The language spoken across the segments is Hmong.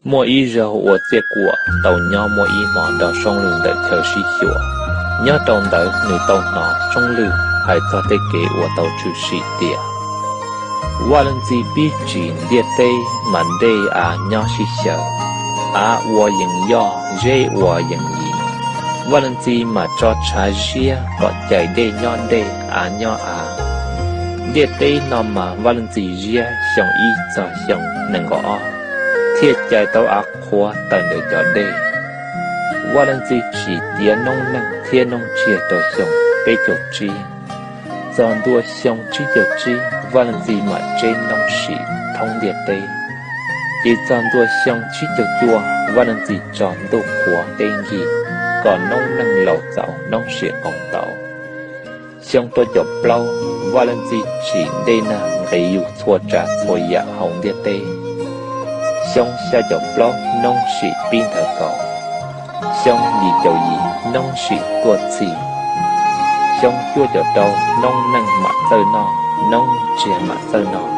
Muaj ib zaug uas Txiaj Kuam tau nyob muaj ib hmos nrog Soob Lwj ntawm chaw sib xyuas. Nyob rau ntawd nws tau hnov Soob Lwj hais txog tej kev uas tau tshwm sim tias Vaj Leej Txiv pib tsim ntiaj teb mas dej av nyob sib xyaw, av ua yees yoj zeb ua yees yim. Vaj Leej Txiv mam tso tshav ziab kom cais dej nyob dej av nyob av. Ntiaj teb no mas Vaj Leej Txiv ziab xyoo ib txog xyoo nees nkaum ob thiaj cais tau av qhuav tawm ntawm cov dej. Vaj Leej Txiv tsim tiav noob neej thiab noob tsiaj rau xyoo peb caug tsib. Txog ntua xyoo tsib caug tsib Vaj Leej Txiv mam tseb noob sim thoob ntiaj teb. Ces txog ntua xyoo tsib caug cuaj Vaj Leej Txiv tso ntuj qhuav teb nkig kom noob neej laus txaus noob sim qoom tau. Xyoo rau caum plaub Vaj Leej Txiv tsim dej nag nqis yug txhua tsav txhua yam hauv ntiaj teb. Xyoo xya caum plaub noob sim pib nthawv kaus. Xyoo yim caum yim noob sim tuaj txhij. Xyoo cuaj caum rau noob neej mam txawj noj, noob tsiaj mam txawj noj.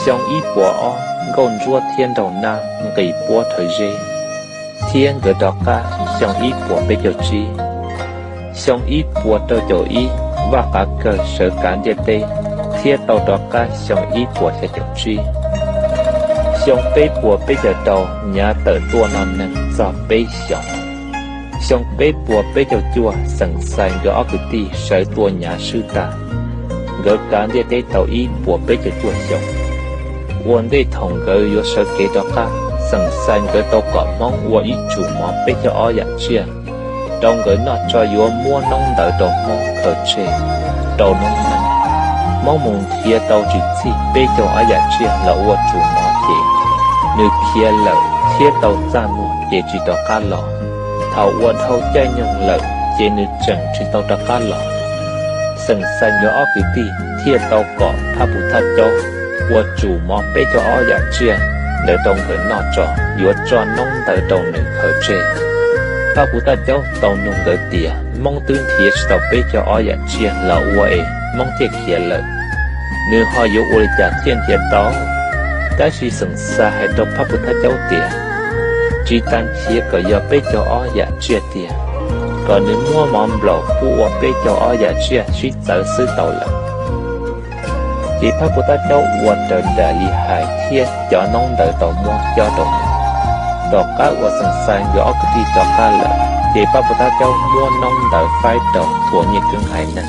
Xyoo ib puas ob Nkauj Ntsuab thiab Nraug Nab nqis puab rhawv zeb, thiab nkawd rov qab xyoo ib puas peb caug tsib. Xyoo ib puas rau caum ib Vaj Qav Kawg sawv kav ntiaj teb thiab tau rov qab xyoo ib puas xya caum tsib. Xyoo peb puas peb caug rau Nyav tawm tuaj noj neeg txog peb xyoos. Xyoo peb puas peb caug cuaj Xeem Xais nkawd ob kwv tij sawv tua Nyav swb tag, nkawd kav ntiaj teb tau ib puas peb caug cuaj xyoos. Ua ntej thaum nkawd yuav sawv kev rov qab, Xeem Xais nkawd tau kom Hmoob ua ib tsum mov peb caug ob yam tsiaj rau nkawd noj tso yuav muab noob ntawd rau Hmoob khaws tseg rau noob neej. Hmoob mus nrhiav tau tsis txhij peb caug ob yam tsiaj los ua tsum mov ces nws khiav lawm thiab tau txaj muag ces tsis rov qab los. Thaum ua dhau caij nyoog lawm ces nws tseem tsis tau rov qab los. Xeem Xais nkawd ob kwv tij thiaj tau kom Phaj Puv Thaj Caub ua tsum mov peb caug ob yam tsiaj ntawd rau nkawd noj tso, yuav tso noob ntawd rau nws khaws tseg. Phaj Puv Thaj Caub tau nug nkawd tias Hmoob twb nrhiav tsis tau peb caug ob yam tsiaj los ua es Hmoob thiaj khiav lawm, nws ho yuav ua li cas thiaj nrhiav tau? Tab sis Xeem Xais hais rau Phaj Puv Thaj Caub tias tsis tas nrhiav kom yog peb caug ob yam tsiaj tiag, kom nws muab mov nplaum pub ua peb caug ob yam tsiaj sib txawv xwb tau lawm. Ces Phaj Puv Thaj Caub ua raws nraim li hais thiab cov noob ntawd tau muab cob rau nws. Tom qab uas Xeem Xais nkawd ob kwv tij rov qab lawm ces Phaj Puv Thaj Caub muab noob ntawd faib rau txhua nyiaj keeb haiv neeg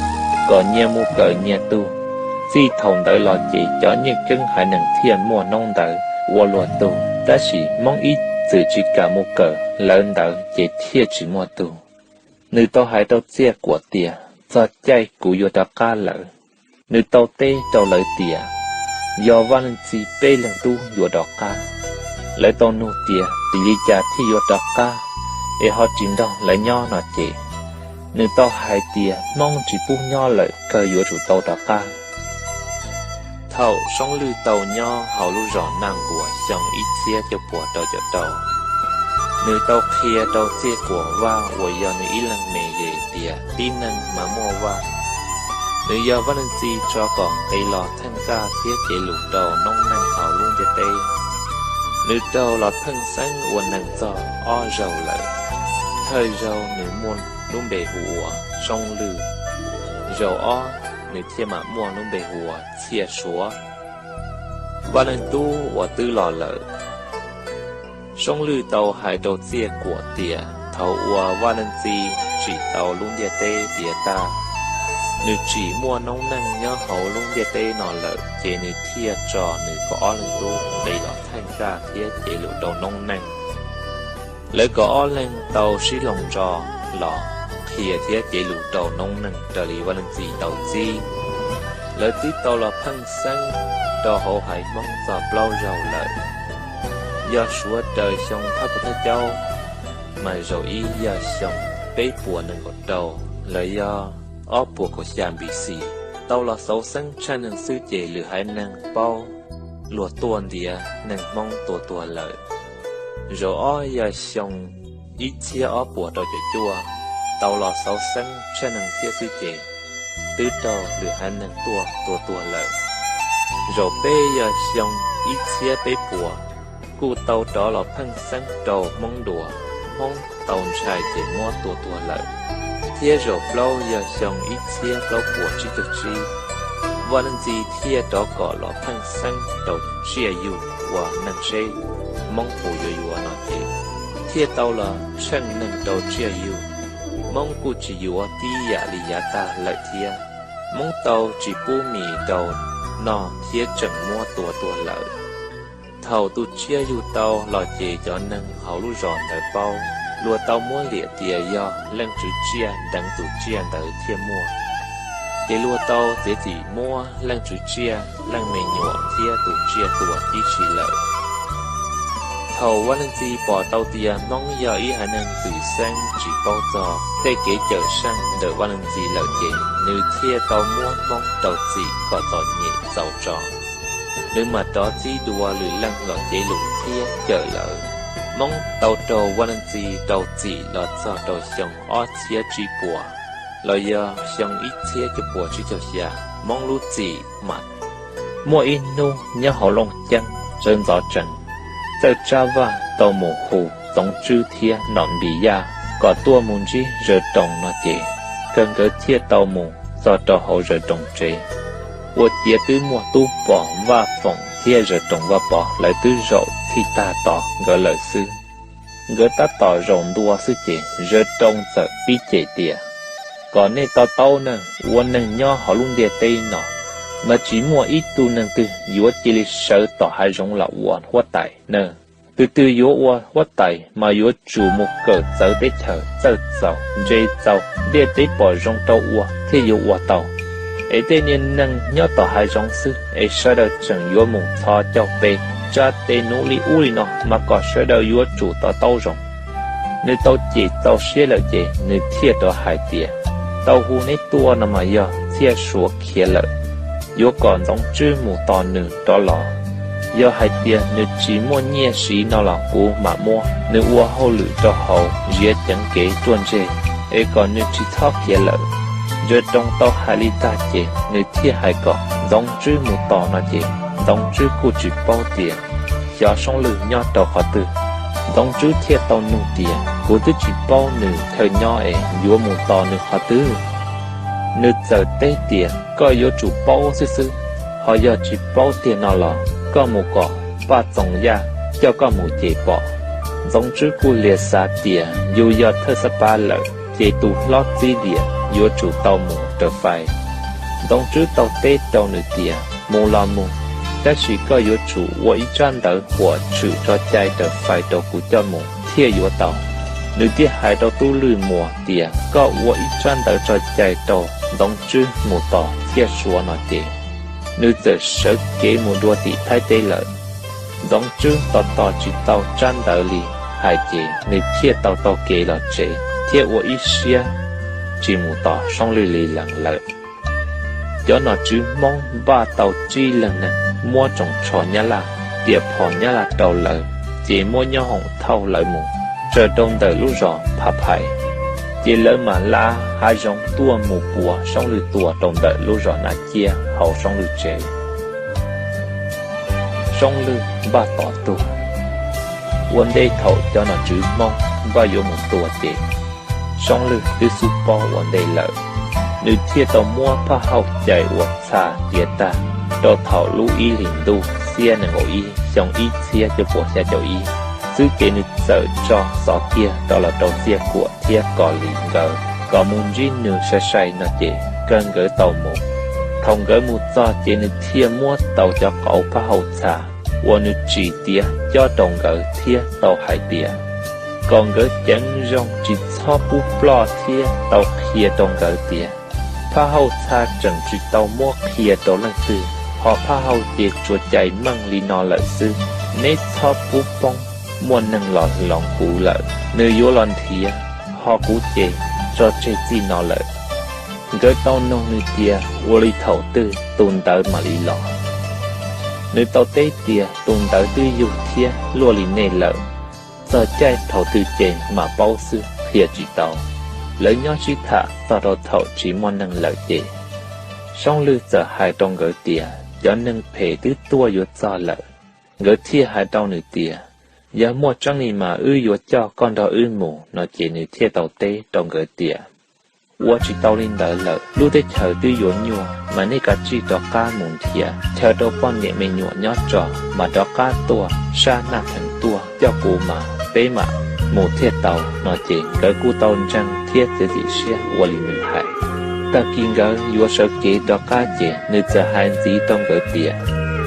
kom nyias mus kawm nyias tug. Txij thaum ntawd los ces cov nyiaj keeb haiv neeg thiaj muaj noob ntawd ua luag tug, tab sis Hmoob ib txwm tsis kam mus kawm lawv ntawd ces thiaj tsis muaj tug. Nws tau hais rau Txiaj Kuam tias txog caij kuv yuav rov qab lawm. Nws tau teb rau lawv tias yog Vaj Leej Txiv peb leeg tub yuav rov qab. Lawv tau nug tias vim li cas thiaj yuav rov qab es ho tsis nrog lawv nyob no ces nws tau hais tias Hmoob tsis pub nyob lawm kawg yuav tsum tau rov qab. Thaum Soob Lwj tau nyob hauv lub zos Naj Nkuas xyoo ib txhiab cuaj puas rau caum rau, nws tau qhia rau Txiaj Kuam Vaj uas yog nws ib leeg me yes tias tib neeg mas muaj vaj. Nws yog Vaj Leej Txiv tso kom nqis los theej kaj thiab cev lus rau noob neej hauv lub ntiaj teb. Nws raug los pheej xeeb ua neeg txog ob zaug lawm. Thawj zaug nws muaj lub npe hu ua Soob Lwj, zaum ob nws thiaj mam muaj lub npe hu ua Txhiaj Suav, Vaj Leej Tub uas twb los lawm. Soob Lwj tau hais rau Txiaj Kuam tias thaum uas Vaj Leej Txiv tsim tau lub ntiaj teb tiav tag, nws tsim muaj noob neej nyob hauv lub ntiaj teb no lawm ces nws thiaj tso nws kaum ob leeg tub nqis los theej kaj thiab cev lus rau noob neej. Lawv kaum ob leeg tau sib loog tso los qhia thiab cev lus rau noob neej raws li Vaj Leej Txiv tau txib. Lawv twb tau los pheej xeeb rau hauv haiv Hmoob txog plaub zaug lawm. Yog suav raws xyoo Phaj Puv Thaj Caub mas zaum ib yog xyoo peb puas nees nkaum rau los yog ob puas kaum xya B C, tau los xauv xeeb tshaj neeg xwb ces lwm haiv neeg paub luag tuaj ntiav neeg Hmoob tua tuag lawm. Zaum ob yog xyoo ib txhiab ob puas rau caum cuaj, tau los xauv xeeb tshaj neeg thiab xwb ces twb raug lwm haiv neeg tuaj tua tuag lawm. Zaum peb yog xyoo ib txhiab peb puas kuj tau rov los pheej xeeb rau Hmoob dua. Hmoob tau ntshai ces muab tua tuag lawm. Thiab zaum plaub yog xyoo ib txhiab plaub puas tsib caug tsib, Vaj Leej Txi thiaj rov kom los pheej xeeb rau Tsiaj Yug ua neeg seb Hmoob puas yuav yuav no ces, thiaj tau los tsheej neeg rau Tsiaj Yug. Hmoob kuj tsis yuav tib yam li yav tag lawm thiab. Hmoob tau tsis pub mis rau noj thiab tseem muab tua tuag lawm. Thaum tus Tsiaj Yug tau los ces cov neeg hauv lub zos ntawd paub, luag tau muab liam tias yog leej tswv tsiaj deev tus tsiaj ntawd thiaj muaj. Ces luag tau txiav txim muab leej tswv tsiaj, leej me nyuam thiab tus tsiaj tua tib si lawm. Thaum Vaj Leej Txi pom tau tias Hmoob yog ib haiv neeg twm xeeb tsis paub txog tej kev cawm seej ntawm Vaj Leej Txi lawm ces nws thiaj tau muab Hmoob rau txim kom txom nyem txaus tso. Nws mam rov txib dua lwm leej los cev lus thiab cawm lawv. Hmoob tau raug Vaj Leej Txi rau txim los txog rau xyoo ob txhiab tsib puas, los yog xyoo ib txhiab cuaj puas tsib caug xya, Hmoob lub txim mam. Muaj ib hnub nyob hauv Looj Ceeb sawv ntxov tsees, Txawj Tsab Vaj tau mus hu Ntxoov Tswb thiab Nom Npis Yaj kom tuaj mus ntsib Zawv Roos no ces, kawg nkawd thiaj tau mus txog rau hauv Zawv Roos tsev. Ua ciav twb muaj Tub Pom Vaj Foom thiab Zawv Roos Vaj Pov lawv twb zaum txhij tag tos nkawd lawm xwb. Nkawd tab tom zaum ntua xwb ces Zawv Roos txawm pib cem tias, Kom nej to taub nawb, ua neeg nyob hauv lub ntiaj teb no mas tsis muaj ib tug neeg twg yuav cia li sawv tom hav zoov los ua huab tais nawb. Tus twg yuav ua huab tais mas yuav tsum mus kawm txawv teb chaws txawj txaus ntse txaus ntiaj teb pom zoo rau ua thiaj yuav ua tau. Es tej niag neeg nyob tom hav zoov xwb es sawv daws tseem yuav mus txhos caug pe tsa tes nuv li ub li no mas kom sawv daws yuav tsum to taub zoo. Nws tau cem txaus siab lawm ces nws thiaj rov hais tias, Tau hu neb tuaj no mas yog Txhiaj Suav khiav lawm, yuav kom Ntxoov Tswb mus tos nws rov los. Yog hais tias nws tsis muaj nyiaj siv no los kuv mam muab nws ua hauj lwm rau hauv ziav ceev kev ruaj ntseg, es kom nws tsis txhob khiav lawm. Zawv Roos tau hais li tag ces nws thiaj hais kom Ntxoov Tswb mus tos no ces Ntxoov Tswb kuj tsis paub tias xyov Soob Lwj nyob rau qhov twg. Ntxoov Tswb thiaj tau nug tias, Kuv twb tsis paub nws chaw nyob es yuav mus tos nws qhov twg? Nws txawm teb tias, Koj yuav tsum paub xwb xwb, ho yog tsis paub tiag no los koj mus kom Paj Txoos Yaj coj koj mus ces pom. Ntxoov Tswb kuj lia xav tias yus yog thawj xab pav lawm ces tus hlob txib diam yuav tsum tau mus raws fais. Ntxoov Tswb tau teb rau nws tias, Mus los mus, tab sis koj yuav tsum ua ib tsab ntawv huam tshwm tso cai raws fais rau kuv coj mus thiaj yuav tau. Nws thiaj hais rau Tub Lwj Muas tias, Koj ua ib tsab ntawv tso cai rau Ntxoov Tswb mus tos Txhiaj Suav no ces nws txawm sawv kev mus dua tim Thaib teb lawm. Ntxoov Tswb tos tos tsis tau tsab ntawv li hais ces nws thiaj tau taug kev los tsev thiab ua ib siab tsis mus tos Soob Lwj li lees lawm. Cov nom tswv Hmoob npaj tau tsib leeg neeg muab tsoos tsho Nyab Laj, tiam phom Nyab Laj rau lawv, ces muab nyob hoom thauj lawv mus tsaws rau ntawm lub zos Pha Phais, ces lawv mam lav hav zoov tuaj mus puav Soob Lwj tua rau ntawm lub zos Naj Ciab hauv Soob Lwj tsev. Soob Lwj npaj tos tuag. Ua ntej thaum cov nom tswv Hmoob npaj yuav mus tua ces Soob Lwj twb xub paub ua ntej lawm, nws thiaj tau muab Phaj Hauj cais ua txha tiav tag rau thaum lub ib hlis ntuj xiab nees nkaum ib xyoo ib txhiab cuaj puas xya caum ib xwb ces nws txawm tso xov kiag rov los rau Txiaj Kuam thiab Kos Lis nkawd kom mus ntsib nws sai sai no ces kawg nkawd tau mus. Thaum nkawd mus txog ces nws thiaj muab tau cov qauv Phaj Hauj txha uas nws tsim tiav cob rau nkawd thiab tau hais tias kom nkawd ceev zoo tsis txhob pub ploj thiab tau qhia rau nkawd tias Phaj Hauj txha tseem tsis tau muab qhia rau leej twg, ho Phaj Hauj ces tsuas cais meej li no lawm xwb. Neb txhob pub poob, muaj neeg los hloov kuv lawm, nws yuav los nrhiav, ho kuv ces tso tseg txij no lawm. Nkawd tau nug nws tias ua li thaum twg tus ntawd mam li los. Nws tau teb tias tus ntawd twb yug thiab luaj li nej lawm, txog caij thaum twg ces mam paub xwb, qhia tsis tau. Lawv nyob sib tham txog rau thaum tsis muaj neeg lawm ces Soob Lwj txawm hais rau nkawd tias cov neeg phem twb tuaj yuav txog lawm. Nkawd thiaj hais rau nws tias Yog muaj tseeb li mas wb yuav coj koj nrog wb mus no ces nws thiaj tau teb rau nkawd tias, ua tsis tau li ntawd lawm, lub teb chaws twb yuav nyuaj mas nej kav tsij rov qab mus nrhiav chaw rau poj niam me nyuam nyob tso mas rov qab tuaj sab Naj Theem tuaj coj kuv mas peb mam mus thiaj tau no ces nkawd kuj tau ntseeg thiab txiav txim siab ua li nws hais. Tag kis nkawd yuav sawv kev rov qab ces nws txawm hais ntxiv rau nkawd tias,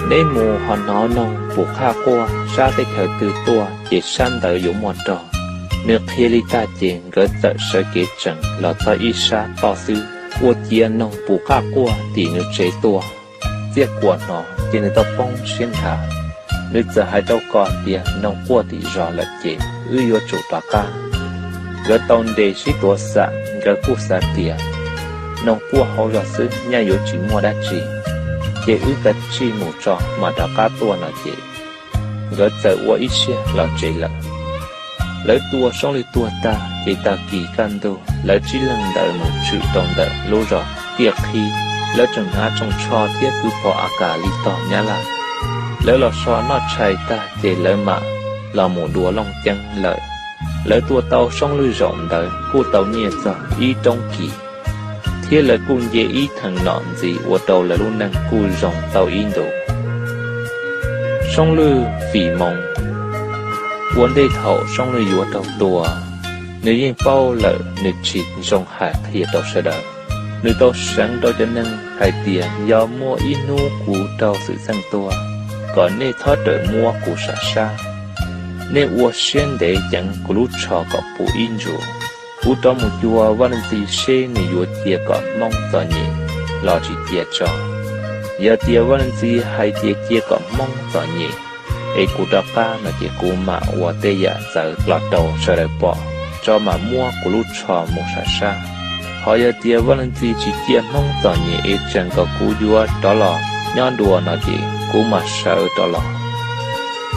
neb mus ho hnov noog pum qaj quaj sab teb chaws twg tuaj ces sab ntawd yuav muaj rog. Nws qhia li tag ces nkawd txawm sawv kev tsees los txog ib sab toj xwb, ua ciav noog pum qaj quaj tim nws tsev tuaj. Txiaj Kuam hnov ces nws tau poob siab nthav. Nws txawm hais rau Kos tias, noog quaj tim zos lawm ces wb yuav tsum rov qab. Nkawd tau nres sib tuav xam, nkawd kuj xav tias, noog quaj hauv zos xwb nyaj yuav tsis muaj dab tsi, ces wb kav tsij mus tso mas rov qab tuaj no ces nkawd txawm ua ib siab los tsev lawm. Lawv tua Soob Lwj tuag tag ces tag kis kaj ntug lawv tsib leeg ntawd mus tshwm rau ntawm lub zos Tiaj Qhib. Lawv tseem hnav tsoos tsho thiab kwv phom A Kas li tog Nyab Laj. Lawv los so noj tshais tag ces lawv mam los mus dua Looj Ceeb lawm. Lawv tua tau Soob Lwj zaum ntawd kuj tau nyiaj txog ib roob kis, thiab lawv kuj nce ib theem nom ntxiv ua rau lawv lub neej kuj zoo tau ib ntus. Soob Lwj fim moov. Ua ntej thaum Soob Lwj yuav raug tua, nws yeej paub lawm nws tsis zoo hais qhia rau sawv daws. Nws tau seev rau cov neeg hais tias yog muaj ib hnub kuv raug xwm txheej tuag, kom nej txhob rawm muab kuv sam sab. Nej ua siab ntev ceev kuv lub tsho kom puv ib ntsus. Kuv rov mus cuag Vaj Leej Txiv seb nws yuav cia kom Hmoob txom nyem los tsis cia tso. Yog tias Vaj Leej Txiv hais tias cia kom Hmoob txom nyem es kuv rov qab no ces kuv mam ua tej yam txawv los rau sawv daws pom tso mam muab kuv lub tsho mus sam sab. Ho yog tias Vaj Leej Txiv tsis cia Hmoob txom nyem es tseem kom kuv yuav rov los nyob dua no ces kuv mam sawv rov los.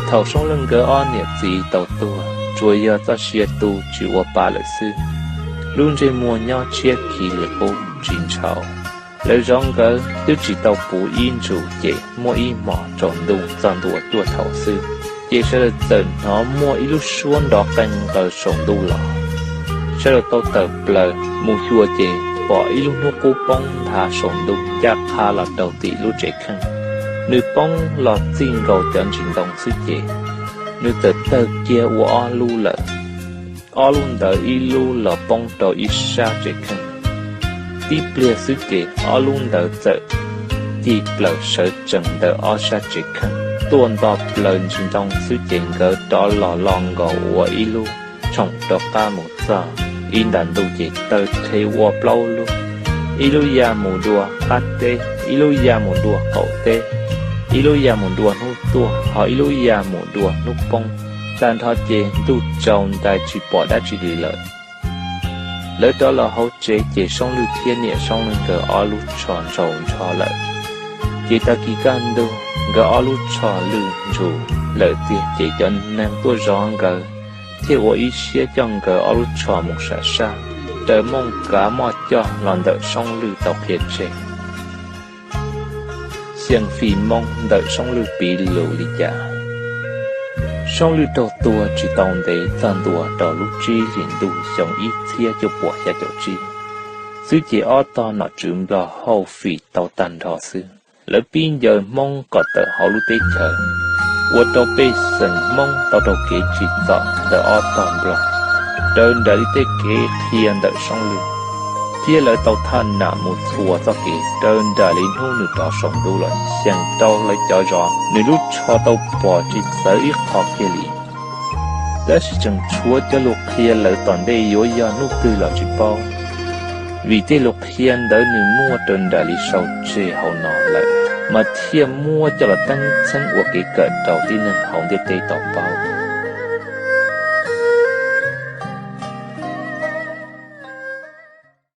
Thaum Soob Lwj nkawd ob niam txiv tau tuag, tsuas yog txoj sia tu tsis ua pa lawm xwb. Lub ntsej muag nyob tshiab khiv li qub tsis ntshauv. Lawv zov nkawd twb tsis tau puv ib ntsus ces muaj ib hmos tsaus ntuj txog ntua cuaj thaum xwb, ces sawv daws txawm hnov muaj ib lub suab nrov qees nqaws saum ntuj los. Sawv daws tau tawm plaws mus xyuas ces pom ib lub hnub qub poob nthav saum ntuj ncaj qha los rau tim lub tsev kheej. Nws poob los txij nkaus cov ntsis ntoo xwb ces nws txawm tawg kiag ua ob lub lawm. Ob lub ntawd ib lub los poob rau ib sab tsev kheej. Tib pliag xwb ces ob lub ntawd txawm ci plaws sawv tsees ntawm ob sab tsev kheej tuaj nto plaws ntsis ntoo xwb ces nkawd rov los lo nkaus ua ib lub tshoom rov qab mus txog ib nta ntuj ces taw rhe ua plaub lub, ib lub ya mus dua qab teb, ib lub ya mus dua qaum teb, ib lub ya mus dua hnub tuaj, ho ib lub ya mus dua hnub poob. Tag nrho ces ntuj tsaus ntais tsis pom dab tsi li lawm. Lawv rov los hauv tsev ces Soob Lwj thiab niam Soob Lwj nkawd ob lub tsho ntsaus nrho lawm. Ces tag kis kaj ntug nkawd ob lub tsho lwj ntsus lawm tiag ces cov neeg tuaj zov nkawd thiaj ua ib siab coj nkawd ob lub tsho mus sam sab, raws mooj kav moj coj los ntawm Soob Lwj tau qhia tseg. Xyeem fim moo ntawm Soob Lwj piv lus li cas? Soob Lwj raug tua tsis tau ntev txog ntua rau lub tsib hlis ntuj xyoo ib txhiab cuaj puas xya caum tsib xwb ces ob tog nom tswv Nplog hauj fim tau tag nrho xwb. Lawv pib ncaws Hmoob kom tawm hauv lub teb chaws, ua rau pej xeem Hmoob tau raug kev tsim txom ntawm ob tog Nplog, raws nraim li tej kev qhia ntawm Soob Lwj, thiab lawv tau thaj nam mus txhua txoj kev raws nraim li hnub nws rov saum ntuj los xyeem rau lawv cov zov. Nws lub tsho tau pom tsis txawv ib qho kiag li. Tab sis tseem tshuav cov lus qhia lawm tom ntej yuav yog hnub twg los tsis paub, vim tej lus qhia ntawd nws muaj raws nraim li sau tseg hauv no lawm, mas thiaj muab coj los teeb txheeb ua kev kawm rau tib neeg hauv ntiaj teb tau paub.